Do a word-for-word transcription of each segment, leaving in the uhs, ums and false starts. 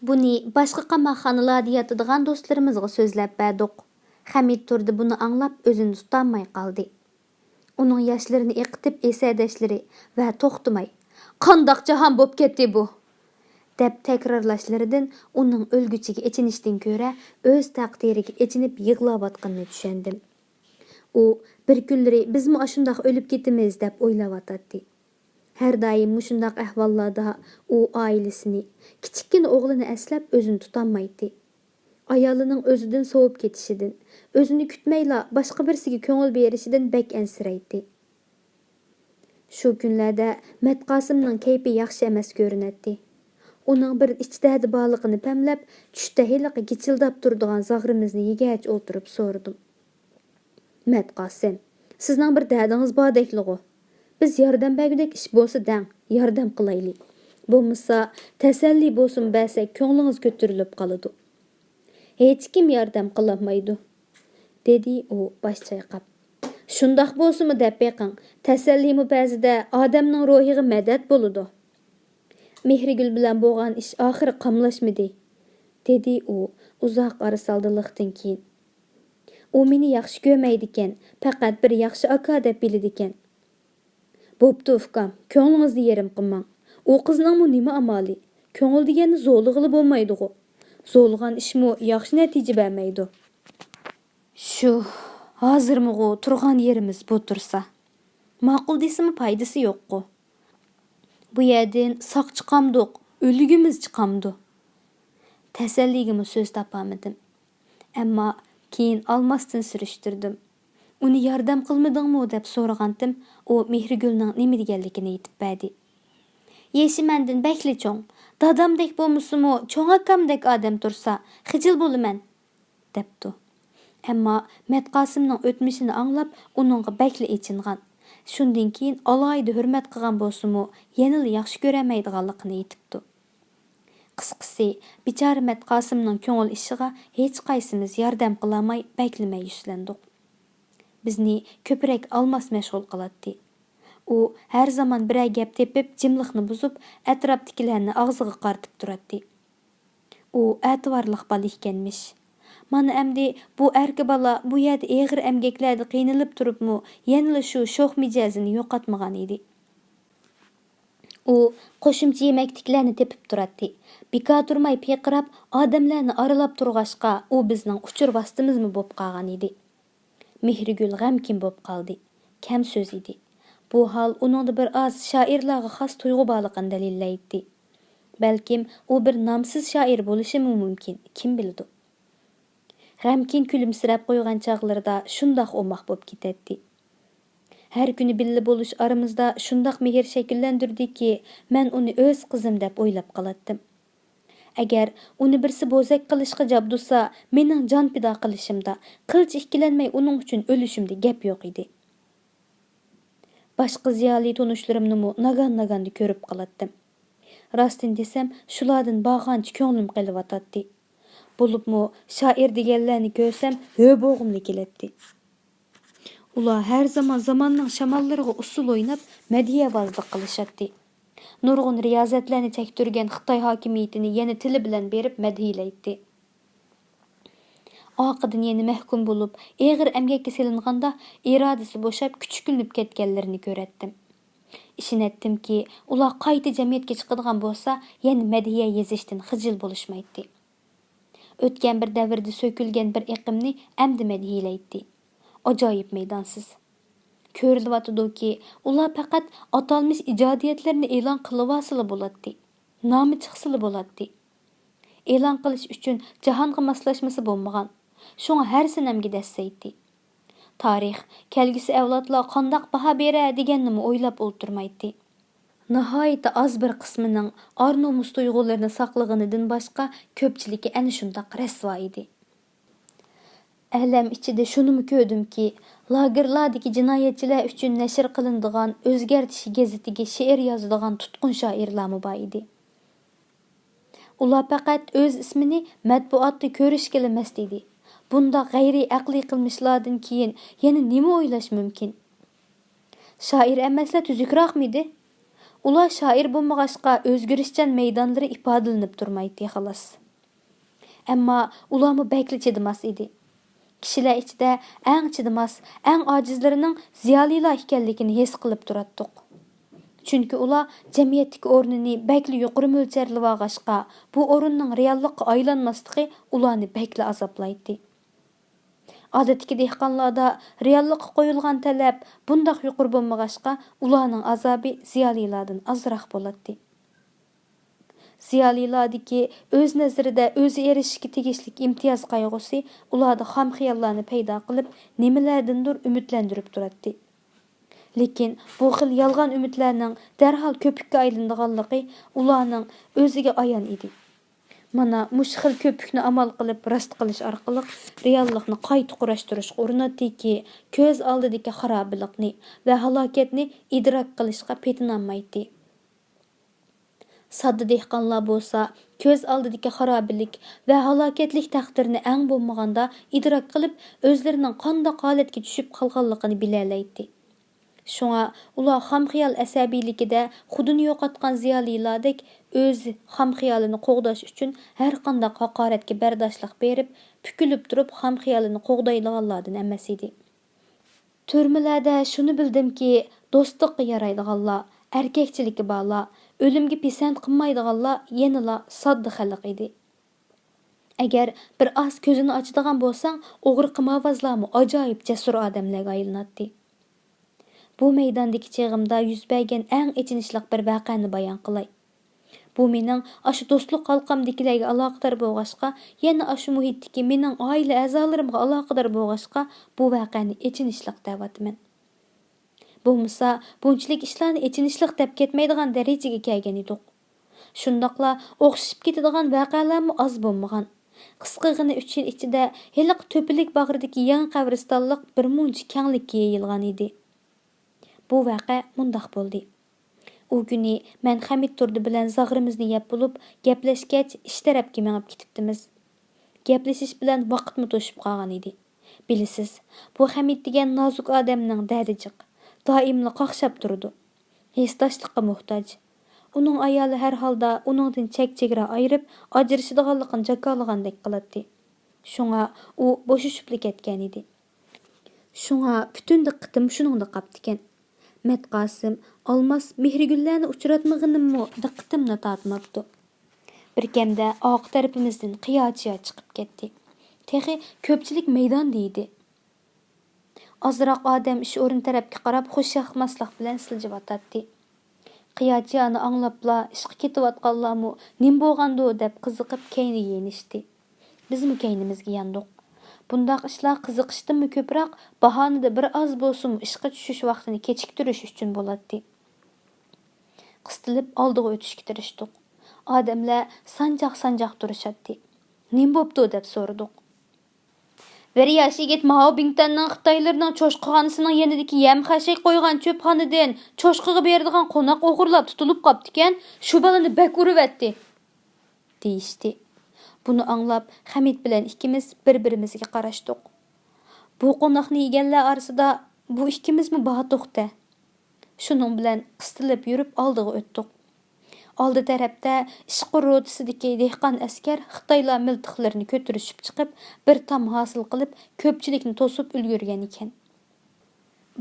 بۇنى باشقا قاماقخانىلاردا ياتىدىغان دوستلىرىمىزغا سۆزلەپ بەردۇق. خەمىت تۇردى بۇنى ئاڭلاپ ئۆزىنى تۇتالماي قالدى. ئۇنىڭ ياشلىرىنى ئېقىتىپ ئېسەدەشلىرى ۋە توختىماي، «قانداق جاھان بوپ كەتتى بۇ!» دەپ تەكرارلاشلىرىدىن ئۇنىڭ ئۆلگۈچىگە ئېچىنىشتىن كۆرە ئۆز تەقدىرىگە ئېچىنىپ يىغلاۋاتقىنىنى چۈشەندىم. ئۇ بىر كۈنلىرى بىزمۇ ئاشۇنداق ئۆلۈپ كېتىمىز دەپ ئويلاۋاتاتتى. ھەر دائىم مۇشۇنداق ئەھۋاللاردا ئۇ ئائىلىسىنى، كىچىككىنە ئوغلىنى ئەسلەپ ئۆزىنى تۇتالمايتتى. ئايالىنىڭ ئۆزىدىن سوۋۇپ كېتىشىدىن، ئۆزىنى كۈتمەيلا باشقا بىرسىگە كۆڭۈل بېرىشىدىن بەك ئەنسىرەيتتى. شۇ كۈنلەردە مەتقاسىمنىڭ كەيپى ياخشى ئەمەس كۆرۈنەتتى. ئۇنىڭ بىر ئىچ دەردى بارلىقىنى پەملەپ، چۈشتە ھېلىقى گىچىلداپ تۇرىدىغان زاغرىمىزنى يېگەچ ئولتۇرۇپ سورىدىم. مەتقاسىم، سىزنىڭ بىر دەردىڭىز باردەكلىغۇ؟ بىز ياردەم بەرگۈدەك ئىش بولسا دەڭ، ياردەم قىلايلى. بولمىسا، تەسەللى بولسىمۇ بەرسەك، كۆڭلىڭىز كۆتۈرۈلۈپ قالىدۇ. ھېچكىم ياردەم قىلالمايدۇ، دېدى ئۇ باش چايقاپ. شۇنداق بولسىمۇ دەپ بېقىڭ، تەسەللىمۇ بەزىدە ئادەمنىڭ روھىغا مەدەت بولىدۇ. مېھرىگۈل بىلەن بولغان ئىش ئاخىرى قاملاشمىدى، دېدى ئۇ ئۇزاق ئارا سالدىلىقتىن كېيىن. ئۇ مېنى ياخشى كۆرمەيدىكەن، پەقەت بىر ياخشى ئاكا دەپ بىلىدىكەن. بوپتۇ ئۇكام، كۆڭلىڭىزنى يېرىم قىلماڭ. ئۇ قىزنىڭمۇ نېمە ئامالى؟ كۆڭۈل دېگەننى زورلىغىلى بولمايدىغۇ. زورلىغان ئىشمۇ ياخشى نەتىجە بەرمەيدۇ. شۇ، ھازىرمۇغۇ تۇرغان يېرىمىز بۇ تۇرسا. ماقۇل دېسىمۇ پايدىسى يوققۇ. بۇ يەردىن ساق چىقامدۇق، ئۆلگۈمىز چىقامدۇ؟ تەسەللىگىمۇ سۆز تاپالمىدىم. ئەمما كېيىن ئالماستىن سۈرۈشتۈردۈم. ئۇنى ياردەم قىلمىدىڭمۇ دەپ سورىغانتىم، ئۇ مېھرىگۈلنىڭ نېمە دېگەنلىكىنى ئېيتىپ بەردى. يېشى مەندىن بەكلا چوڭ. دادامدەك بولمىسىمۇ، چوڭ ئاكامدەك ئادەم تۇرسا، خىجىل بولىمەن، دەپتۇ. ئەمما مەتقاسىمنىڭ ئۆتمۈشىنى ئاڭلاپ، ئۇنىڭغا بەكلا ئېچىنغان. شۇندىن كېيىن ئالاھىدە ھۆرمەت قىلغان بولسىمۇ، يەنىلا ياخشى كۆرەلمەيدىغانلىقىنى ئېيتىپتۇ. قىسقىسى، بىچارە مەتقاسىمنىڭ كۆڭۈل ئىشىغا ھېچقايسىمىز ياردەم قىلالماي بەكلا مەيۈسلەندۇق. بىزنى كۆپرەك ئالماس مەشغۇل قىلاتتى. ئۇ ھەر زامان بىرەر گەپ تېپىپ، جىملىقنى بۇزۇپ، ئەتراپتىكىلەرنى ئاغزىغا قارىتىپ تۇراتتى. ئۇ ئەتىۋارلىق بالا ئىكەنمىش. مانا ئەمدى بۇ ئەركە بالا بۇ يەردە ئېغىر ئەمگەكلەردە قىينىلىپ تۇرۇپمۇ، يەنىلا شۇ شوخ مىجەزىنى يوقاتمىغان ئىدى. ئۇ قوشۇمچە يېمەكلىكلەرنى تېپىپ تۇراتتى. بىكار تۇرماي پىرقىراپ، ئادەملەرنى ئارىلاپ تۇرغاچقا، ئۇ بىزنىڭ ئۇچۇر ۋاسىتىمىزمۇ بولۇپ قالغان ئىدى. مېھرىگۈل غەمكىن بولۇپ قالدى. كەم سۆزلىدى. بۇ ھال ئۇنىڭدا بىر ئاز شائىرلارغا خاس تۇيغۇ بارلىقىنى دەلىللەيتتى. بەلكىم ئۇ بىر نامسىز شائىر بولۇشىمۇ مۇمكىن، كىم بىلىدۇ؟ غەمكىن كۈلۈمسىرەپ قويغان چاغلىرىدا شۇنداق ئوماق بولۇپ كېتەتتى. ھەر كۈنى بىللە بولۇش ئارىمىزدا شۇنداق مېھىر شەكىللەندۈردىكى، مەن ئۇنى ئۆز قىزىم دەپ ئويلاپ قالاتتىم. ئەگەر ئۇنى بىرسى بوزەك قىلىشقا جابدۇسا، مېنىڭ جان پىدا قىلىشىمدا، قىلچە ئىككىلەنمەي ئۇنىڭ ئۈچۈن ئۆلۈشۈمدە گەپ يوق ئىدى. باشقا زىيالىي تونۇشلىرىمنىمۇ ناگان-ناگاندا كۆرۈپ قالاتتىم. راستىنى دېسەم، شۇلاردىن بارغانچە كۆڭلۈم قېلىۋاتاتتى. بولۇپمۇ شائىر دېگەنلەرنى كۆرسەم، ھۆ بولغۇملا كېلەتتى. ئۇلار ھەر زامان زاماننىڭ شاماللىرىغا ئۇسسۇل ئويناپ، مەدھىيەۋازلىق قىلىشاتتى. نۇرغۇن رىيازەتلەرنى چەكتۈرگەن خىتاي ھاكىمىيىتىنى يەنە تىلى بىلەن بېرىپ مەدھىيلەيتتى. ئارقىدىن يەنە مەھكۇم بولۇپ، ئېغىر ئەمگەككە سېلىنغاندا، ئىرادىسى بوشاپ، كۈچۈكلىنىپ كەتكەنلىرىنى كۆرەتتىم. ئىشىنەتتىمكى، ئۇلار قايتا جەمئىيەتكە چىقىدىغان بولسا، يەنە مەدھىيە يېزىشتىن خىجىل بولۇشمايتتى. ئۆتكەن بىر دەۋردە سۆكۈلگەن بىر ئېقىمنى ئەمدى مەدھىيلەيتتى. ئاجايىپ مەيدانسىز. كۆرۈلۈۋاتىدۇكى، ئۇلار پەقەت ئاتالمىش ئىجادىيەتلىرىنى ئېلان قىلىۋالسىلا بولاتتى. نامى چىقسىلا بولاتتى. ئېلان قىلىش ئۈچۈن جاھانغا ماسلاشمىسا بولمىغان. شۇڭا ھەر سەنەمگە دەسسەيتتى. تارىخ، كەلگۈسى ئەۋلادلار قانداق باھا بېرەر دېگەننىمۇ ئويلاپ ئولتۇرمايتتى. ناھايىتى ئاز بىر قىسمىنىڭ ئار-نومۇس تۇيغۇلىرىنى ساقلىغىنىدىن باشقا، كۆپچىلىكى ئەنە شۇنداق رەسۋا ئىدى. ئەلەم ئىچىدە شۇنىمۇ كۆردۈمكى، لاگېرلاردىكى جىنايەتچىلەر ئۈچۈن نەشر قىلىنىدىغان ئۆزگەرتىش گېزىتىگە شېئىر يازىدىغان تۇتقۇن شائىرلارمۇ بار ئىدى. ئۇلار پەقەت ئۆز ئىسمىنى مەتبۇئاتتا كۆرۈشكىلا مەست ئىدى. بۇنداق غەيرىي ئەقلىي قىلمىشلاردىن كېيىن يەنە نېمە ئويلاش مۇمكىن؟ شائىر ئەمەسلەر تۈزۈكراقمىدى؟ ئۇلار شائىر بولمىغاچقا، ئۆزگىرىشچان مەيدانلىرى ئىپادىلىنىپ تۇرمايتتى، خالاس. ئەمما ئۇلارمۇ بەكلا چىدىماس ئىدى. كىشىلەر ئىچىدە ئەڭ چىدىماس، ئەڭ ئاجىزلىرىنىڭ زىيالىيلار ئىكەنلىكىنى ھېس قىلىپ تۇراتتۇق. چۈنكى ئۇلار جەمئىيەتتىكى ئورنىنى بەكلا يۇقىرى مۆلچەرلىۋالغاچقا، بۇ ئورۇننىڭ رېئاللىققا ئايلانماسلىقى ئۇلارنى بەكلا ئازابلايتتى. ئادەتتىكى دېھقانلاردا رېئاللىققا قويۇلغان تەلەپ بۇنداق يۇقىرى بولمىغاچقا، ئۇلارنىڭ ئازابى زىيالىيلاردىن ئازراق بولاتتى. زىيالىيلاردىكى ئۆز نەزىرىدە ئۆزى ئېرىشىشكە تېگىشلىك ئىمتىياز قايغۇسى ئۇلاردا خام خىياللارنى پەيدا قىلىپ، نېمىلەردىندۇر ئۈمىدلەندۈرۈپ تۇراتتى. لېكىن بۇ خىل يالغان ئۈمىدلەرنىڭ دەرھال كۆپۈككە ئايلىنىدىغانلىقى ئۇلارنىڭ ئۆزىگە ئايان ئىدى. مانا مۇشۇ خىل كۆپۈكنى ئامال قىلىپ راست قىلىش ئارقىلىق رېئاللىقنى قايتا قۇراشتۇرۇشقا ئۇرۇناتتىكى، كۆز ئالدىدىكى خارابىلىقنى ۋە ھالاكەتنى ئىدراك قىلىشقا پېتىنالمايتتى. ساددا دېھقانلار بولسا كۆز ئالدىدىكى خارابىلىك ۋە ھالاكەتلىك تەقدىرنى ئەڭ بولمىغاندا ئىدراك قىلىپ، ئۆزلىرىنىڭ قانداق ھالەتكە چۈشۈپ قالغانلىقىنى بىلەلەيتتى. شۇڭا ئۇلار خام خىيال ئەسەبىيلىكىدە خۇدىنى يوقاتقان زىيالىيلاردەك ئۆز خام خىيالىنى قوغداش ئۈچۈن ھەرقانداق ھاقارەتكە بەرداشلىق بېرىپ، پۈكۈلۈپ تۇرۇپ خام خىيالىنى قوغدايدىغانلاردىن ئەمەس ئىدى. تۈرمىلەردە شۇنى بىلدىمكى، دوستلۇققا يارايدىغانلار، ئەركەكچىلىكى بارلار، ئۆلۈمگە پىسەنت قىلمايدىغانلار يەنىلا ساددا خەلق ئىدى. ئەگەر بىر ئاز كۆزىنى ئاچىدىغان بولساڭ، ئوغرى قىمارۋازلارمۇ ئاجايىپ جەسۇر ئادەملەرگە ئايلىناتتى. بۇ مەيداندىكى چېغىمدا يۈز بەرگەن ئەڭ ئېچىنىشلىق بىر ۋەقەنى بايان قىلاي. بۇ مېنىڭ ئاشۇ دوستلۇق ھالقامدىكىلەرگە ئالاقىدار بولغاچقا، يەنە ئاشۇ مۇھىتتىكى مېنىڭ ئائىلە ئەزالىرىمغا ئالاقىدار بولغاچقا، بۇ ۋەقەنى ئېچىنىشلىق دەۋاتىمەن. بولمىسا، بۇنچىلىك ئىشلارنى ئېچىنىشلىق دەپ كەتمەيدىغان دەرىجىگە كەلگەن ئىدۇق. شۇنداقلا ئوخشىشىپ كېتىدىغان ۋەقەلەرمۇ ئاز بولمىغان. قىسقىغىنە ئۈچ يىل ئىچىدە ھېلىقى تۆپىلىك باغرىدىكى يېڭى قەبرىستانلىق بىر مۇنچە كەڭلىككە يېيىلغان ئىدى. بۇ ۋەقە مۇنداق بولدى. ئۇ كۈنى مەن خەمىت تۇردى بىلەن زاغرىمىزنى يەپ بولۇپ، گەپلەشكەچ، ئىش تەرەپكە مېڭىپ كېتىپتىمىز. گەپلىشىش بىلەن ۋاقىتمۇ توشۇپ قالغان ئىدى. بىلىسىز، بۇ خەمىت دېگەن نازۇك ئادەمنىڭ دەردى جىق، دائىملا قاقشاپ تۇرىدۇ. ھېسداشلىققا موھتاج. ئۇنىڭ ئايالى ھەر ھالدا ئۇنىڭدىن چەك-چېگرا ئايرىپ، ئاجرىشىدىغانلىقىنى جاكارلىغاندەك قىلاتتى. شۇڭا ئۇ بوشىشىپلا كەتكەن ئىدى. شۇڭا پۈتۈن دىققىتىم شۇنىڭدا قاپتىكەن. مەتقاسىم، ئالماس، مېھرىگۈللەرنى ئۇچراتمىغىنىممۇ دىققىتىمنى تارتماپتۇ. بىركەمدە ئارقا تەرىپىمىزدىن قىيا-چىيا چىقىپ كەتتى. تېخى كۆپچىلىك مەيداندا ئىدى. ئازراق ئادەم ئىش ئورنى تەرەپكە قاراپ خۇش ياقماسلىق بىلەن سىلجىۋاتاتتى. قىيا-چىيانى ئاڭلاپلا ئىشقا كېتىۋاتقانلارمۇ نېمە بولغاندۇ دەپ قىزىقىپ كەينىگە يېنىشتى. بىزمۇ كەينىمىزگە ياندۇق. بۇنداق ئىشلار قىزىقىشتىنمۇ كۆپرەك، باھانىدە بىر ئاز بولسىمۇ ئىشقا چۈشۈش ۋاقتىنى كېچىكتۈرۈش ئۈچۈن بولاتتى. قىستىلىپ ئالدىغا ئۆتۈشكە تىرىشتۇق. ئادەملەر سانجاق-سانجاق تۇرۇشاتتى. نېمە بوپتۇ دەپ سورىدۇق. بىر ياش يىگىت ماۋ بىڭتۈەننىڭ خىتايلىرىنىڭ چوشقىخانىسىنىڭ يېنىدىكى يەم-خەشەك قويغان چۆپخانىدىن چوشقىغا بېرىدىغان قوناق ئوغرىلاپ تۇتۇلۇپ قاپتىكەن، شۇ بالىنى بەك ئۇرۇۋەتتى، دېيىشتى. بۇنى ئاڭلاپ، خەمىت بىلەن ئىككىمىز بىر-بىرىمىزگە قاراشتۇق. بۇ قوناقنى يېگەنلەر ئارىسىدا بۇ ئىككىمىزمۇ بار توختە. شۇنىڭ بىلەن قىستىلىپ يۈرۈپ ئالدىغا ئۆتتۇق. ئالدى تەرەپتە ئىشقۇر روتىسىدىكى دېھقان ئەسكەر خىتايلار مىلتىقلىرىنى كۆتۈرۈشۈپ چىقىپ، بىر تام ھاسىل قىلىپ، كۆپچىلىكنى توسۇپ ئۈلگۈرگەن ئىكەن.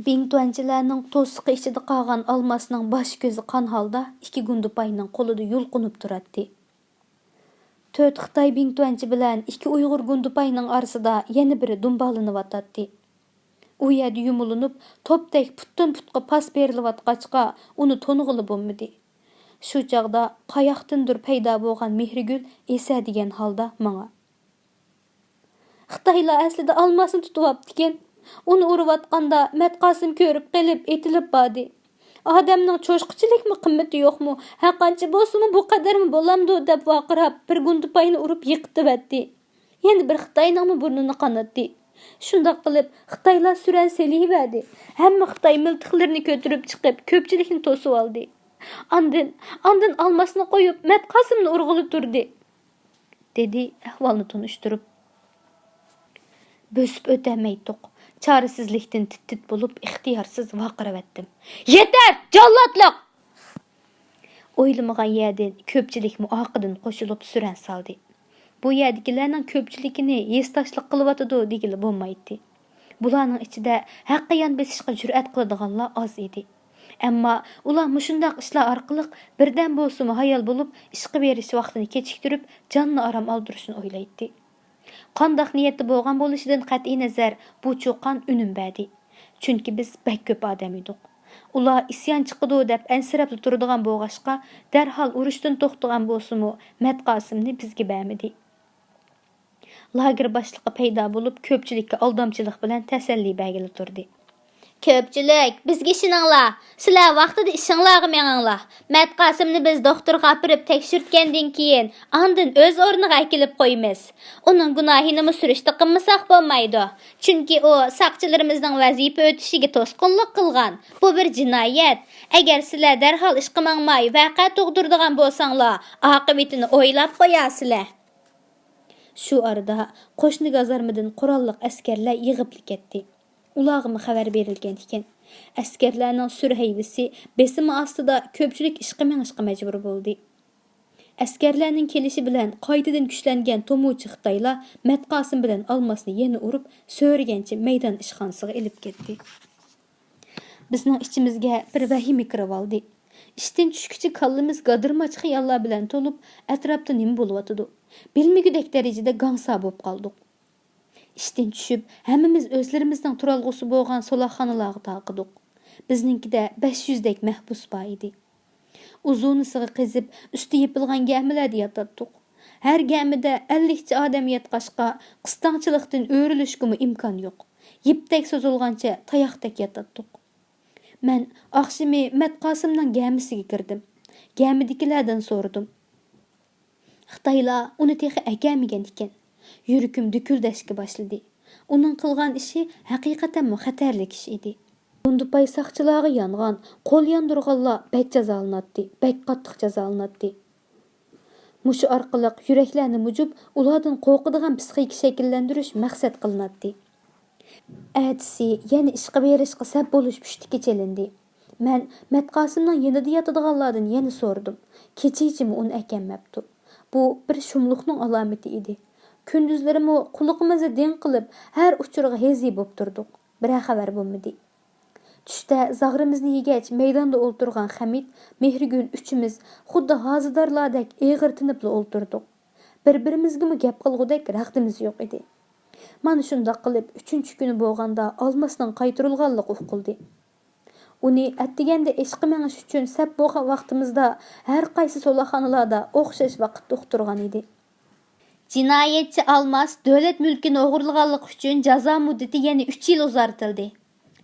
بىڭتۈەنچىلەرنىڭ توسۇقى ئىچىدە قالغان ئالماسنىڭ باش-كۆزى قان ھالدا ئىككى گۇندىپاينىڭ قولىدا يۇلقۇنۇپ تۇراتتى. تۆت خىتاي بىڭتۈەنچى بىلەن ئىككى ئۇيغۇر گۇندىپاينىڭ ئارىسىدا يەنە بىرى دۇمبالىنىۋاتاتتى. ئۇ يەردە يۇمۇلۇنۇپ، توپتەك پۇتتىن-پۇتقا پاس بېرىلىۋاتقاچقا، ئۇنى تونۇغىلى بولمىدى. شۇ چاغدا قاياقتىندۇر پەيدا بولغان مېھرىگۈل ئېسەدىگەن ھالدا ماڭا: «خىتايلار ئەسلىدە ئالماسنى تۇتۇۋاپتىكەن. ئۇنى ئۇرۇۋاتقاندا مەتقاسىم كۆرۈپ قېلىپ ئېتىلىپ باردى. ئادەمنىڭ چوشقىچىلىكمۇ قىممىتى يوقمۇ؟ ھەرقانچە بولسىمۇ بۇ قەدەرمۇ بولامدۇ؟» دەپ ۋارقىراپ، بىر گۇندىپاينى ئۇرۇپ يىقىتىۋەتتى. يەنە بىر خىتاينىڭمۇ بۇرنىنى قاناتتى. شۇنداق قىلىپ، خىتايلار سۈرەن سېلىۋەردى. ھەممە خىتاي مىلتىقلىرىنى كۆتۈرۈپ چىقىپ، كۆپچىلىكنى توسۇۋالدى. ئاندىن، ئاندىن ئالماسنى قويۇپ، مەتقاسىمنى ئۇرغىلى تۇردى، دېدى ئەھۋالنى تونۇشتۇرۇپ. بۆسۈپ ئۆتەلمەيتتۇق. چارىسىزلىكتىن تىت-تىت بولۇپ، ئىختىيارسىز ۋارقىراۋەتتىم. يېتەر! جاللاتلىق! ئويلىمىغان يەردىن كۆپچىلىكمۇ ئارقىدىن قوشۇلۇپ سۈرەن سالدى. بۇ يەردىكىلەرنىڭ كۆپچىلىكىنى ھېسداشلىق قىلىۋاتىدۇ دېگىلى بولمايتتى. بۇلارنىڭ ئىچىدە ھەققە يان بېسىشقا جۈرئەت قىلىدىغانلار ئاز ئىدى. ئەمما ئۇلار مۇشۇنداق ئىشلار ئارقىلىق بىردەم بولسىمۇ ھايال بولۇپ، ئىشقا بېرىش ۋاقتىنى كېچىكتۈرۈپ، جاننى ئارام ئالدۇرۇشنى ئويلايتتى. قانداق نىيەتتە بولغان بولۇشىدىن قەتئىينەزەر، بۇ چۇقان ئۈنۈم بەردى. چۈنكى بىز بەك كۆپ ئادەم ئىدۇق. ئۇلار ئىسيان چىقىدۇ دەپ ئەنسىرەپلا تۇرىدىغان بولغاچقا، دەرھال ئۇرۇشتىن توختىغان بولسىمۇ، مەتقاسىمنى بىزگە بەرمىدى. لاگېر باشلىقى پەيدا بولۇپ، كۆپچىلىككە ئالدامچىلىق بىلەن تەسەللى بەرگىلى تۇردى. كۆپچىلىك، بىزگە ئىشىنىڭلار. سىلەر ۋاقتىدا ئىشىڭلارغا مېڭىڭلار. مەتقاسىمنى بىز دوختۇرغا ئاپىرىپ تەكشۈرتكەندىن كېيىن، ئاندىن ئۆز ئورنىغا ئەكېلىپ قويىمىز. ئۇنىڭ گۇناھىنىمۇ سۈرۈشتە قىلمىساق بولمايدۇ. چۈنكى ئۇ ساقچىلىرىمىزنىڭ ۋەزىپە ئۆتىشىگە توسقۇنلۇق قىلغان. بۇ بىر جىنايەت. ئەگەر سىلەر دەرھال ئىشقا ماڭماي، ۋەقە تۇغدۇرىدىغان بولساڭلار، ئاقىۋىتىنى ئويلاپ قويارسىلەر. شۇ ئارىدا قوشنا گازارمىدىن قوراللىق ئەسكەرلەر يىغىپلا كەتتى. ئۇلارغىمۇ خەۋەر بېرىلگەن ئىكەن. ئەسكەرلەرنىڭ سۈر ھەيۋىسى، بېسىمى ئاستىدا كۆپچىلىك ئىشقا مېڭىشقا مەجبۇر بولدى. ئەسكەرلەرنىڭ كېلىشى بىلەن قايتىدىن كۈچلەنگەن تومۇرچى خىتايلار مەتقاسىم بىلەن ئالماسنى يەنە ئۇرۇپ، سۆرىگەنچە مەيدان ئىشخانىسىغا ئېلىپ كەتتى. بىزنىڭ ئىچىمىزگە بىر ۋەھىمە كىرىۋالدى. ئىشتىن چۈشكۈچە كاللىمىز گادىرماچ خىياللار بىلەن تولۇپ، ئەتراپتا نېمە بولۇۋاتىدۇ، بىلمىگۈدەك دەرىجىدە گاڭسا بولۇپ قالدۇق. ئىشتىن چۈشۈپ، ھەممىمىز ئۆزلىرىمىزنىڭ تۇرالغۇسى بولغان سولاقخانىلارغا تارقىدۇق. بىزنىڭكىدە بەش يۈزدەك مەھبۇس بار ئىدى. ئۇزۇنىسىغا قېزىپ، ئۈستى يېپىلغان گەمىلەردە ياتاتتۇق. ھەر گەمىدە ئەللىكچە ئادەم ياتقاچقا، قىستاڭچىلىقتىن ئۆرۈلۈشكىمۇ ئىمكان يوق. يىپتەك سوزۇلغانچە تاياقتەك ياتاتتۇق. مەن ئاخشىمى مەتقاسىمنىڭ گەمىسىگە كىردىم. گەمىدىكىلەردىن سورىدىم. خىتايلار ئۇنى تېخى ئەكەلمىگەن ئىكەن. يۈرىكىم دۈكۈلدەشكە باشلىدى. ئۇنىڭ قىلغان ئىشى ھەقىقەتەنمۇ خەتەرلىك ئىش ئىدى. گۇندىپاي ساقچىلارغا يانغان، قول ياندۇرغانلار بەك جازالىناتتى، بەك قاتتىق جازالىناتتى. مۇشۇ ئارقىلىق يۈرەكلەرنى مۇجۇپ، ئۇلاردىن قورقىدىغان پىسخىكا شەكىللەندۈرۈش مەقسەت قىلىناتتى. ئەتىسى يەنە ئىشقا بېرىشقا سەپ بولۇش پۇشتىكى چېلىندى. مەن مەتقاسىمنىڭ يېنىدا ياتىدىغانلاردىن يەنە سورىدىم. كېچىچىمۇ ئۇنى ئەكەلمەپتۇ. بۇ بىر شۇملۇقنىڭ ئالامىتى ئىدى. كۈندۈزلىرىمۇ قۇلىقىمىزنى دىڭ قىلىپ، ھەر ئۇچۇرغا ھېزى بوپ تۇردۇق. بىرەر خەۋەر بولمىدى. چۈشتە زاغرىمىزنى يېگەچ، مەيداندا ئولتۇرغان خەمىت، مېھرىگۈل ئۈچىمىز خۇددى ھازىدارلاردەك ئېغىر تىنىپلا ئولتۇردۇق. بىر-بىرىمىزگىمۇ گەپ قىلغۇدەك رەغدىمىز يوق ئىدى. مانا شۇنداق قىلىپ، ئۈچىنچى كۈنى بولغاندا ئالماسنىڭ قايتۇرۇلغانلىقى ئۇقۇلدى. ئۇنى ئەتىگەندە ئىشقا مېڭىش ئۈچۈن سەپ بولغان ۋاقتىمىزدا ھەر قايسى سولاقخانىلاردا ئوخشاش ۋاقىتتا ئۇقتۇرغان ئىدى. جىنايەتچى ئالماس دۆلەت مۈلكىنى ئوغرىلىغانلىقى ئۈچۈن جازا مۇددىتى يەنە ئۈچ يىل ئۇزارتىلدى.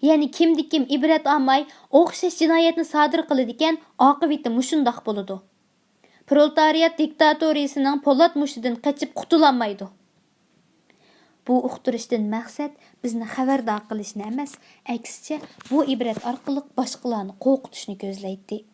يەنى كىمدىكىم ئىبرەت ئالماي، ئوخشاش جىنايەتنى سادىر قىلىدىكەن، ئاقىۋىتى مۇشۇنداق بولىدۇ. پرولېتارىيات دىكتاتورىيىسىنىڭ پولات مۇشتىدىن قېچىپ قۇتۇلالمايدۇ. بۇ ئۇقتۇرۇشتىن مەقسەت بىزنى خەۋەردار قىلىشنى ئەمەس، ئەكسىچە، بۇ ئىبرەت ئارقىلىق باشقىلارنى قورقۇتۇشنى كۆزلەيتتى.